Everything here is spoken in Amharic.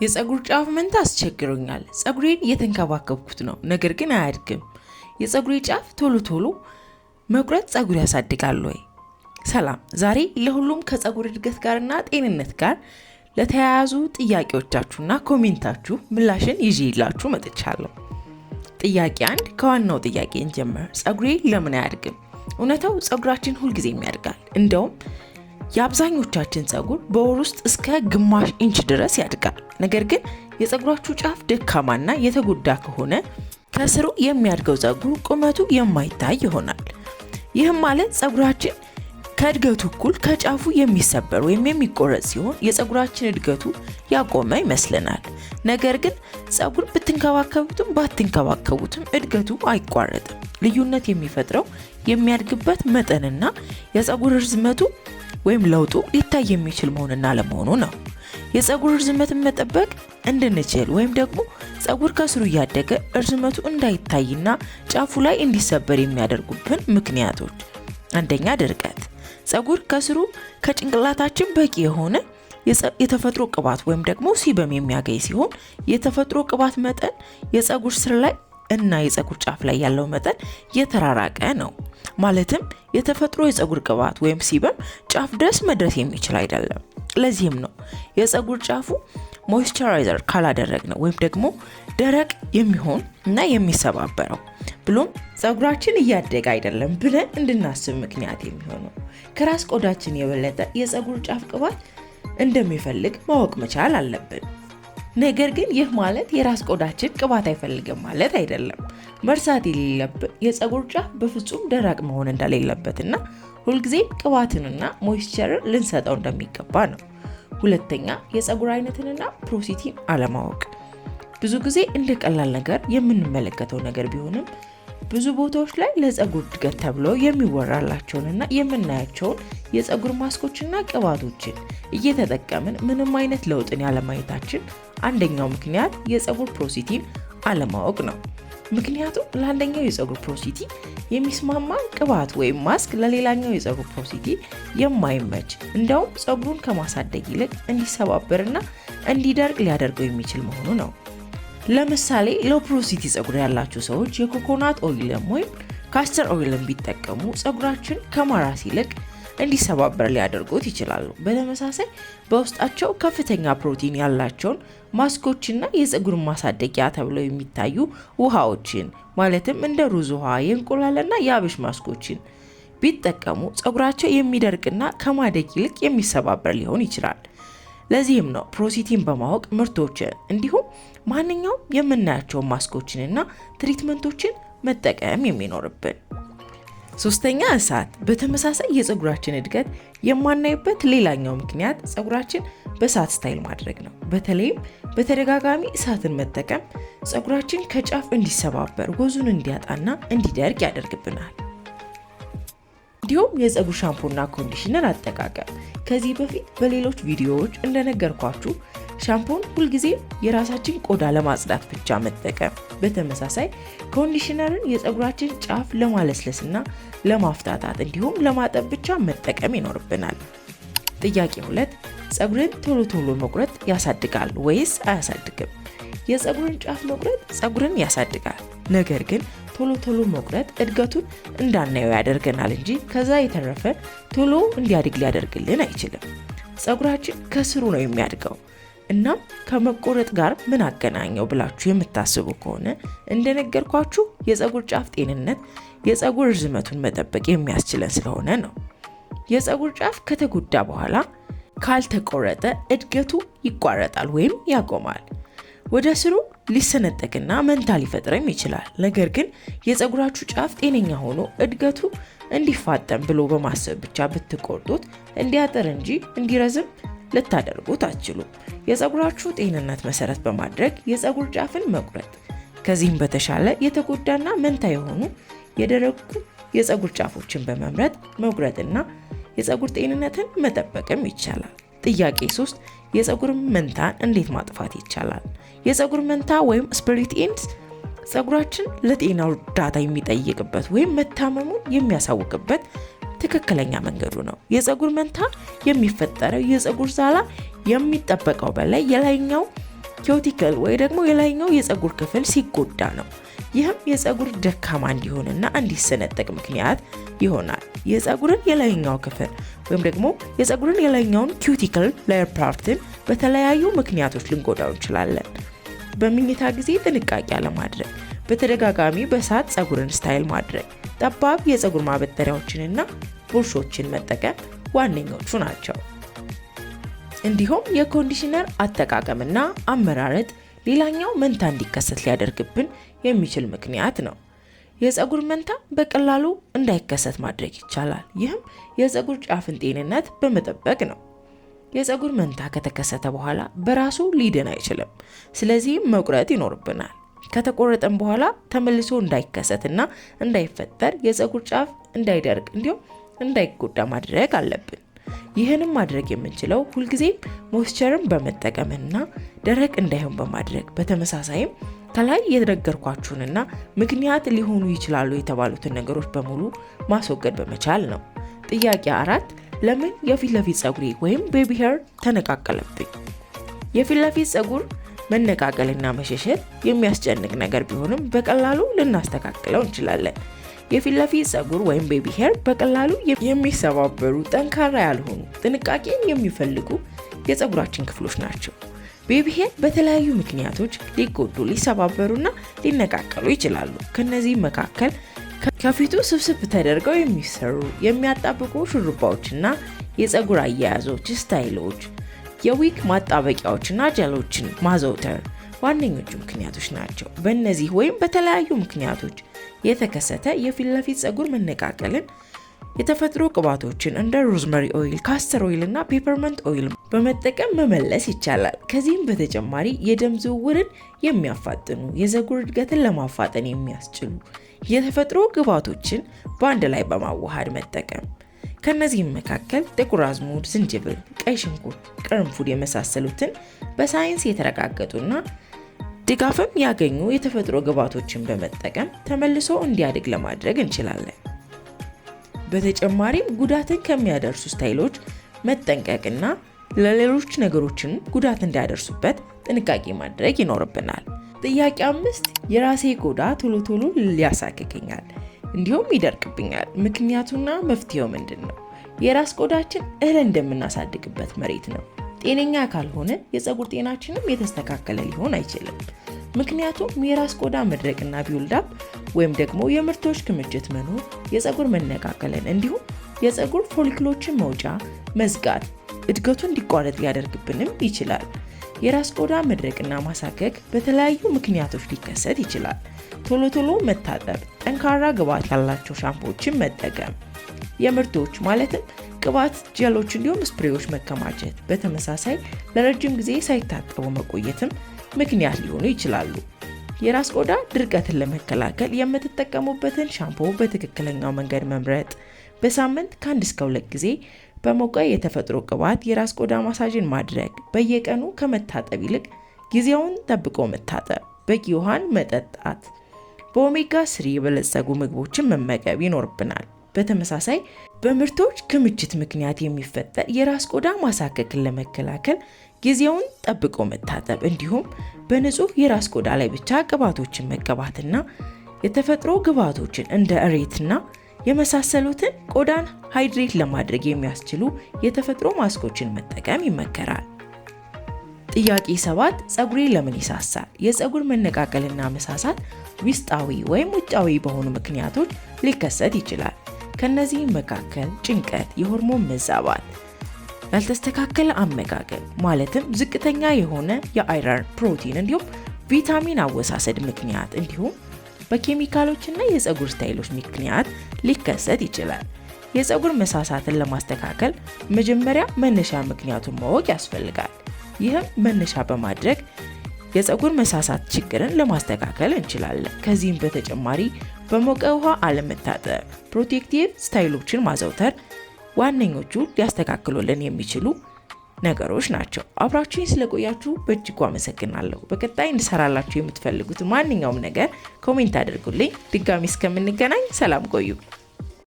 የፀጉር ጫፍ መንታ አስቸግሮኛል። ፀጉሬን እየተንከባከብኩት ነው፣ ነገር ግን አያድግም። የፀጉሬ ጫፍ ቶሎ ቶሎ መቁረጥ ፀጉር ያሳድጋል ወይ? ሰላም፣ ዛሬ ለሁሉም ከፀጉር እድገት ጋርና ጤንነት ጋር ለተያያዙ ጥያቄዎቻችሁና comment ኣችሁ ምላሽን ይዤላችሁ መጥቻለሁ። ጥያቄ 1፣ ከዋናው ጥያቄ እንጀምር። ፀጉሬ ለምን አያድግም? እውነታው ፀጉራችን ሁልጊዜም ያድጋል። እንደውም የአብዛኞቻችን ፀጉር በወር ውስጥ እስከ ግማሽ ኢንች ድረስ ያድጋል። ነገር ግን የፀጉራችሁ ጫፍ ደካማና የተጎዳ ከሆነ ከስሩ የሚያድገው ፀጉር ቁመቱ የማይታይ ይሆናል። ይህም ማለት ፀጉራችን ከእድገቱ እኩል ከጫፉ የሚሰበር ወይም የሚቆረጥ ሲሆን የፀጉራችን እድገቱ ያቆመ ይመስለናል። ነገር ግን ፀጉር ብትንከባከቡትም ባትንከባከቡትም እድገቱ አይቋረጥም። ልዩነት የሚፈጥረው የሚያድግበት መጠንና የፀጉር ርዝመቱ ወይም ለውጡ ሊታይ የሚችል መሆንና አለመሆኑ ነው። የፀጉር ርዝመትን መጠበቅ እንድንችል ወይም ደግሞ ፀጉር ከስሩ እያደገ እርዝመቱ እንዳይታይና ጫፉ ላይ እንዲሰበር የሚያደርጉብን ምክንያቶች፣ አንደኛ ድርቀት። ፀጉር ከስሩ ከጭንቅላታችን በቂ የሆነ የተፈጥሮ ቅባት ወይም ደግሞ sebum የሚያገኝ ሲሆን የተፈጥሮ ቅባት መጠን የፀጉር ስር ላይ እና የፀጉር ጫፍ ላይ ያለው መጠን የተራራቀ ነው። ማለትም የተፈጥሮ የፀጉር ቅባት ወይም sebum ጫፍ ድረስ መድረስ የሚችል አይደለም። ለዚህም ነው የፀጉር ጫፉ moisturizer ካላደረግነው ወይም ደግሞ ደረቅ የሚሆን እና የሚሰባበረው፣ ብሎም ፀጉራችን እያደገ አይደለም ብለን እንድናስብ ምክንያት የሚሆነው። ከራስ ቆዳችን የበለጠ የፀጉር ጫፍ ቅባት እንደሚፈልግ ማወቅ መቻል አለብን። ነገር ግን ይህ ማለት የራስ ቆዳችን ቅባት አይፈልግም ማለት አይደለም። መርሳት የሌለብን የፀጉር ጫፍ በፍጹም ደረቅ መሆን እንደሌለበትና ሁልጊዜ ቅባትንና moisture ን ልንሰጠው እንደሚገባ ነው። ሁለተኛ፣ የፀጉር አይነትንና porosity ን አለማወቅ። ብዙ ጊዜ እንደ ቀላል ነገር የምንመለከተው ነገር ቢሆንም ብዙ ቦታዎች ላይ ለፀጉር እድገት ተብለው የሚወራላቸውንና የምናያቸውን የፀጉር ማስኮችና ቅባቶችን እየተጠቀምን ምንም አይነት ለውጥን ያለማየታችን አንደኛው ምክንያት የፀጉር porosity ን አለማወቅ ነው። ምክንያቱም ለአንደኛው የፀጉር porosity የሚስማማ ቅባት ወይም ማስክ ለሌላኛው የፀጉር porosity የማይመች፣ እንዲያውም ፀጉሩን ከማሳደግ ይልቅ እንዲሰባበርና እንዲደርቅ ሊያደርገው የሚችል መሆኑ ነው። ለምሳሌ low porosity ፀጉር ያላቸው ሰዎች የ coconut oil ም ወይም castor oil ን ቢጠቀሙ ፀጉራችን ከማራስ ይልቅ እንዲሰባበር ሊያደርጉት ይችላሉ። በተመሳሳይ በውስጣቸው ከፍተኛ ፕሮቲን ያላቸውን ማስኮችና የፀጉር ማሳደጊያ ተብለው የሚታዩ ውሃዎችን፣ ማለትም እንደ ሩዝ ውሃ፣ የእንቁላልና የአብሽ ማስኮችን ቢጠቀሙ ፀጉራቸው የሚደርቅና ከማደግ ይልቅ የሚሰባበር ሊሆን ይችላል። ለዚህም ነው porosity ን በማወቅ ምርቶችን እንዲሁም ማንኛውም የምናያቸውን ማስኮችንና treatment ኦችን መጠቀም የሚኖርብን። ሶስተኛ፣ እሳት። በተመሳሳይ የፀጉራችን እድገት የማናይበት ሌላኛው ምክንያት ፀጉራችን በእሳት style ማድረግ ነው። በተለይም በተደጋጋሚ እሳትን መጠቀም ፀጉራችን ከጫፍ እንዲሰባበር፣ ወዙን እንዲያጣና እንዲደርቅ ያደርግብናል። እንዲሁም የፀጉር ሻምፖና conditioner አጠቃቀም፣ ከዚህ በፊት በሌሎች ቪዲዮዎች እንደነገርኳችሁ ሻምፖን ሁልጊዜ የራሳችን ቆዳ ለማጽዳት ብቻ መጠቀም፣ በተመሳሳይ conditioner ን የፀጉራችን ጫፍ ለማለስለስና ለማፍታታት እንዲሁም ለማጠብ ብቻ መጠቀም ይኖርብናል። ጥያቄ 2፣ ፀጉርን ቶሎ ቶሎ መቁረጥ ያሳድጋል ወይስ አያሳድግም? የፀጉርን ጫፍ መቁረጥ ፀጉርን ያሳድጋል። ነገር ግን ቶሎ ቶሎ መቁረጥ እድገቱን እንዳናየው ያደርገናል እንጂ ከዛ የተረፈ ቶሎ እንዲያድግ ሊያደርግልን አይችልም። ፀጉራችን ከስሩ ነው የሚያድገው። እናም ከመቆረጥ ጋር ምን አገናኘው ብላችሁ የምታስቡ ከሆነ እንደነገርኳችሁ የፀጉር ጫፍ ጤንነት የፀጉር ርዝመቱን መጠበቅ የሚያስችለን ስለሆነ ነው። የፀጉር ጫፍ ከተጎዳ በኋላ ካልተቆረጠ እድገቱ ይቋረጣል ወይም ያቆማል። ወደ ስሩ ሊሰነጠቅና መንታ ሊፈጥርም ይችላል። ነገር ግን የፀጉራችሁ ጫፍ ጤነኛ ሆኖ እድገቱ እንዲፋጠን ብሎ በማሰብ ብቻ ብትቆርጡት እንዲያጥር እንጂ እንዲረዝም ልታደርጉት አትችሉም። የፀጉራችሁ ጤንነት መሰረት በማድረግ የፀጉር ጫፍን መቁረጥ፣ ከዚህም በተሻለ የተጎዳና መንታ የሆኑ የደረቁ የፀጉር ጫፎችን በመምረጥ መቁረጥና የፀጉር ጤንነትን መጠበቅም ይቻላል። ጥያቄ 3፣ የፀጉር መንታን እንዴት ማጥፋት ይቻላል? የፀጉር መንታ ወይም split ends ፀጉራችን ለጤናው እርዳታ የሚጠይቅበት ወይም መታመሙን የሚያሳውቅበት ትክክለኛ መንገዱ ነው። የፀጉር መንታ የሚፈጠረው የፀጉር ዛላ የሚጠበቀው በላይ የላይኛው cuticle ወይ ደግሞ የላይኛው የፀጉር ክፍል ሲጎዳ ነው። ይህም የፀጉር ደካማ እንዲሆንና እንዲሰነጠቅ ምክንያት ይሆናል። የፀጉርን የላይኛው ክፍል ወይም ደግሞ የፀጉርን የላይኛውን cuticle layer part ን በተለያዩ ምክንያቶች ልንጎዳው እንችላለን። በምኝታ ጊዜ ጥንቃቄ አለማድረግ፣ በተደጋጋሚ በእሳት ፀጉርን style ማድረግ፣ ጠባብ የፀጉር ማበጠሪያዎችንና ብሩሾችን መጠቀም ዋነኞቹ ናቸው። እንዲሁም የ conditioner አጠቃቀምና አመራረጥ ሌላኛው መንታ እንዲከሰት ሊያደርግብን የሚችል ምክንያት ነው። የፀጉር መንታ በቀላሉ እንዳይከሰት ማድረግ ይቻላል። ይህም የፀጉር ጫፍን ጤንነት በመጠበቅ ነው። የፀጉር መንታ ከተከሰተ በኋላ በራሱ ሊድን አይችልም። ስለዚህም መቁረጥ ይኖርብናል። ከተቆረጠም በኋላ ተመልሶ እንዳይከሰትና እንዳይፈጠር የፀጉር ጫፍ እንዳይደርቅ እንዲሁም እንዳይጎዳ ማድረግ አለብን። ይህንም ማድረግ የምንችለው ሁልጊዜም moisture ን በመጠቀምና ደረቅ እንዳይሆን በማድረግ፣ በተመሳሳይም ከላይ የነገርኳችሁንና ምክንያት ሊሆኑ ይችላሉ የተባሉትን ነገሮች በሙሉ ማስወገድ በመቻል ነው። ጥያቄ 4፣ ለምን የፊት ለፊት ፀጉሬ ወይም baby hair ተነቃቀለብኝ? የፊት ለፊት ፀጉር መነቃቀልና መሸሸት የሚያስጨንቅ ነገር ቢሆንም በቀላሉ ልናስተካክለው እንችላለን። የፊት ለፊት ፀጉር ወይም baby hair በቀላሉ የሚሰባበሩ፣ ጠንካራ ያልሆኑ፣ ጥንቃቄን የሚፈልጉ የፀጉራችን ክፍሎች ናቸው። Baby hair በተለያዩ ምክንያቶች ሊጎዱ፣ ሊሰባበሩና ሊነቃቀሉ ይችላሉ። ከነዚህም መካከል ከፊቱ ስብስብ ተደርገው የሚሰሩ የሚያጣብቁ ሹሩባዎችና የፀጉር አያያዞች፣ style ኦች፣ የዊግ ማጣበቂያዎችና ጀሎችን ማዘውተር ዋነኞቹ ምክንያቶች ናቸው። በእነዚህ ወይም በተለያዩ ምክንያቶች የተከሰተ የፊት ለፊት ፀጉር መነቃቀልን የተፈጥሮ ቅባቶችን እንደ rosemary oil፣ castor oil እና peppermint oil በመጠቀም መመለስ ይቻላል። ከዚህም በተጨማሪ የደም ዝውውርን የሚያፋጥኑ፣ የፀጉር እድገትን ለማፋጠን የሚያስችሉ የተፈጥሮ ግብዓቶችን በአንድ ላይ በማዋሃድ መጠቀም። ከነዚህም መካከል ጥቁር አዝሙድ፣ ዝንጅብል፣ ቀይ ሽንኩርት፣ ቅርንፉድ የመሳሰሉትን በሳይንስ የተረጋገጡና ድጋፍም ያገኙ የተፈጥሮ ግብዓቶችን በመጠቀም ተመልሶ እንዲያድግ ለማድረግ እንችላለን። በተጨማሪም ጉዳትን ከሚያደርሱ style ኦች መጠንቀቅና ለሌሎች ነገሮችን ጉዳት እንዳያደርሱበት ጥንቃቄ ማድረግ ይኖርብናል። ጥያቄ 5፣ የራሴ ቆዳ ቶሎ ቶሎ ያሳክከኛል እንዲሁም ይደርቅብኛል። ምክንያቱና መፍትሄው ምንድን ነው? የራስ ቆዳችን እህል እንደምናሳድግበት መሬት ነው። ጤነኛ ካልሆነ የፀጉር ጤናችንም የተስተካከለ ሊሆን አይችልም። ምክንያቱም የራስ ቆዳ መድረቅና build up ወይም ደግሞ የምርቶች ክምችት መኖር የፀጉር መነቃቀልን እንዲሁም የፀጉር follicle ኦችን መውጫ መዝጋት እድገቱ እንዲቋረጥ ሊያደርግብንም ይችላል። የራስ ቆዳ መድረቅና ማሳከክ በተለያዩ ምክንያቶች ሊከሰት ይችላል። ቶሎ ቶሎ መታጠብ፣ ጠንካራ ግብዓት ያላቸው ሻምፖዎችን መጠቀም፣ የምርቶች ማለትም ቅባት፣ ጀሎች እንዲሁም spray ዎች መከማቸት፣ በተመሳሳይ ለረጅም ጊዜ ሳይታጠቡ መቆየትም ምክንያት ሊሆኑ ይችላሉ። የራስ ቆዳ ድርቀትን ለመከላከል የምትጠቀሙበትን ሻምፖ በትክክለኛው መንገድ መምረጥ፣ በሳምንት ከ1 እስከ 2 ጊዜ በሞቀ የተፈጥሮ ቅባት የራስ ቆዳ ማሳጅን ማድረግ፣ በየቀኑ ከመታጠብ ይልቅ ጊዜውን ጠብቆ መታጠብ፣ በቂ ውሃን መጠጣት፣ በ omega 3 የበለጸጉ ምግቦችን መመገብ ይኖርብናል። በተመሳሳይ በምርቶች ክምችት ምክንያት የሚፈጠር የራስ ቆዳ ማሳከክን ለመከላከል ጊዜውን ጠብቆ መታጠብ እንዲሁም በንጹህ የራስ ቆዳ ላይ ብቻ ቅባቶችን መቀባትና የተፈጥሮ ግብዓቶችን እንደ እሬትና የመሳሰሉትን ቆዳን hydrate ለማድረግ የሚያስችሉ የተፈጥሮ ማስኮችን መጠቀም ይመከራል። ጥያቄ 7፣ ፀጉሬ ለምን ይሳሳል? የፀጉር መነቃቀልና መሳሳት ውስጣዊ ወይም ውጫዊ በሆኑ ምክንያቶች ሊከሰት ይችላል። ከነዚህም መካከል ጭንቀት፣ የሆርሞን መዛባት፣ ያልተስተካከለ አመጋገብ ማለትም ዝቅተኛ የሆነ የ iron፣ ፕሮቲን እንዲሁም ቪታሚን አወሳሰድ ምክንያት እንዲሁም በኬሚካሎችና የፀጉር style ኦች ምክንያት ሊከሰት ይችላል። የፀጉር መሳሳትን ለማስተካከል መጀመሪያ መነሻ ምክንያቱን ማወቅ ያስፈልጋል። ይህም መነሻ በማድረግ የፀጉር መሳሳት ችግርን ለማስተካከል እንችላለን። ከዚህም በተጨማሪ በሞቀ ውሃ አለመታጠብ፣ protective style ኦችን ማዘውተር ዋነኞቹ ሊያስተካክሉልን የሚችሉ ነገሮች ናቸው። አብራችሁኝ ስለቆያችሁ በእጅጉ አመሰግናለሁ። በቀጣይ እንድሰራላችሁ የምትፈልጉት ማንኛውም ነገር comment አድርጉልኝ። ድጋሚ እስከምንገናኝ ሰላም ቆዩ።